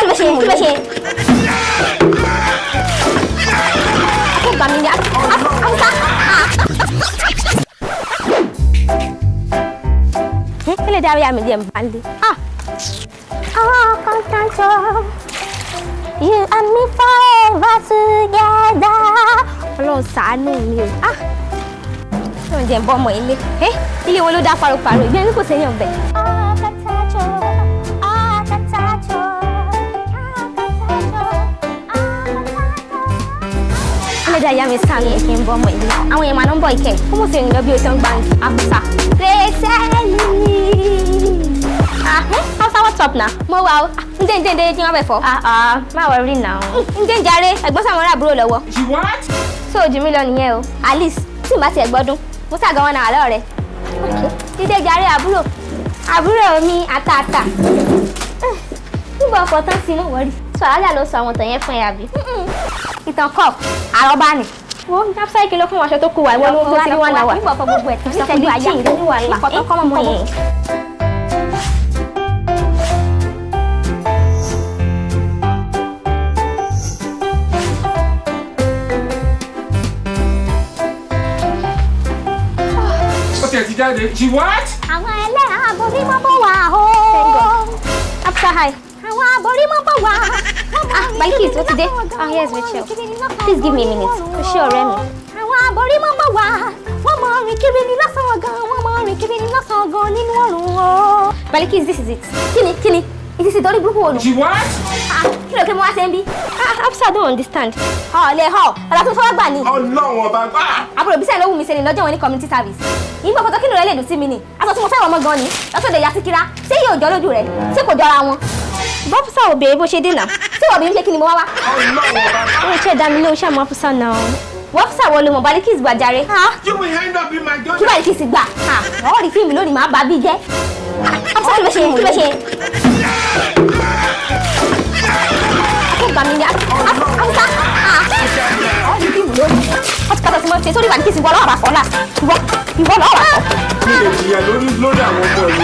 Kí ló ṣe? Kí ló ṣe? Akẹ́gbà mi ni Hausa. Kí lè dárí àmì díẹ̀ mbà lé? Ah! Oh, you and me forever together. Ọlọ́run ṣàánú mi o. Ah! Ṣé oúnjẹ ń bọ́ ọmọ ilé? Ẹ́, ilé wọn ló dá paropàro, ìgbẹ́ ní kò séyàn bẹ̀. Ẹlẹ́dàá ìyá mi ṣàánú mi kí n bọ́ ọmọ ilé. Àwọn èèyàn máa ń bọ̀ ìkẹ́. Ó mọ̀ sí ìrìn lọ bí o ṣe ń gbà ní Hausa. Rẹ́sẹ̀lì. Ah, Hausa, what's up na? Mo wà o. Ǹjẹ́ ǹjẹ́ ǹjẹ́ kí wọ́n bẹ̀ fọ́? Ah ah, má worry now. Ǹjẹ́ ǹjàre, ẹ̀gbọ́n sàwọn ará àbúrò lọ́wọ́. She what? So ojú mi lọ nìyẹn o. At least, tí n bá tiẹ̀ gbọ́dún, mo ṣàgọ́ wọn náà lọ́rẹ̀. Dídé jàre àbúrò. Àbúrò mi àtàtà. Nígbà ọkọ̀ tán sí mọ̀ wọ́rí. Sọ àlájà ló sọ àwọn ìtàn yẹn fún ẹ àbí? Ìtàn kọ̀, àrọ́bá ni. Wo Hafsa, kí ló fún aṣọ tó kù wá ìwọ ló tó ti rí wọn náà wà. Nígbà ọkọ̀ gbogbo ẹ̀ tán níṣẹ́jú àyà ní wàhálà. Ìfọ̀tán kọ́ mọ́ yẹn. Ó tiẹ̀ ti jáde. She what? Àwọn ẹlẹ́hà aborí mọ́ bọ̀ wá o. Hafsa, hi. Àwọn aborí mọ́ bọ̀ wá. Ah, Balikis, ó ti dé. Ah, yes, Rachel. Please give me a minute. Kò ṣe ọ̀rẹ́ mi. Àwọn aborí mọ́ bọ̀ wá. Wọ́n mọ rìn kiri ní lọ́sàn-án gan. Wọ́n mọ rìn kiri ní lọ́sàn-án gan nínú ọ̀run o. Balikis, this is it. Kíni kíni? It is ìtorí burúkú wo nù? She what? Ah, kí ló kí mo wá ṣe ń bí? Ah, Hafsa don't understand. Ọ̀ lè họ, ọ̀dà tó fọwọ́ gbà ni. Ọlọ́run ọba gbà. Àbúrò bísẹ̀ ló wù mí sẹ́ni lọ́jọ́ wọn ní community service. Ìgbà fọ́tọ́ kí ló rẹ lè dùn sí mi ni. Aṣọ tí mo fẹ́ wọ̀ mọ́ gan ni. Lọ́sọ̀dẹ̀ ìyá síkírá. Ṣé yóò jọ lójú rẹ̀? Ṣé kò jọra wọn? Bọ́fúsà ò béèrè bó ṣe dènà. Ṣé wọ́n bí ń pé kí ni mo wá wá? Ọlọ́run ọba gbà. Ó ṣe dá mi lóhùn ṣáà mọ́ Hafsa náà. Bọ́fúsà wo ló mọ̀ Balikis gbàjarè? You will end up in my Kí daughter. Balikis gbà? Ọ̀ rí fíìmù lónìí máa bá bí jẹ́. Hafsa, kí ló ṣe? Kí ló ṣe? Akẹ́gbà mi ni Hafsa. Ọ̀ rí fíìmù lónìí. Wọ́n ti kásọ̀ sí mọ́ ṣe sórí Balikis ìwọ lọ́wọ́ àbàfọ́ là. Ìwọ ìwọ lọ́wọ́ àbàfọ́. Mi lè jìyà lórí lórí àwọn ọmọ yìí.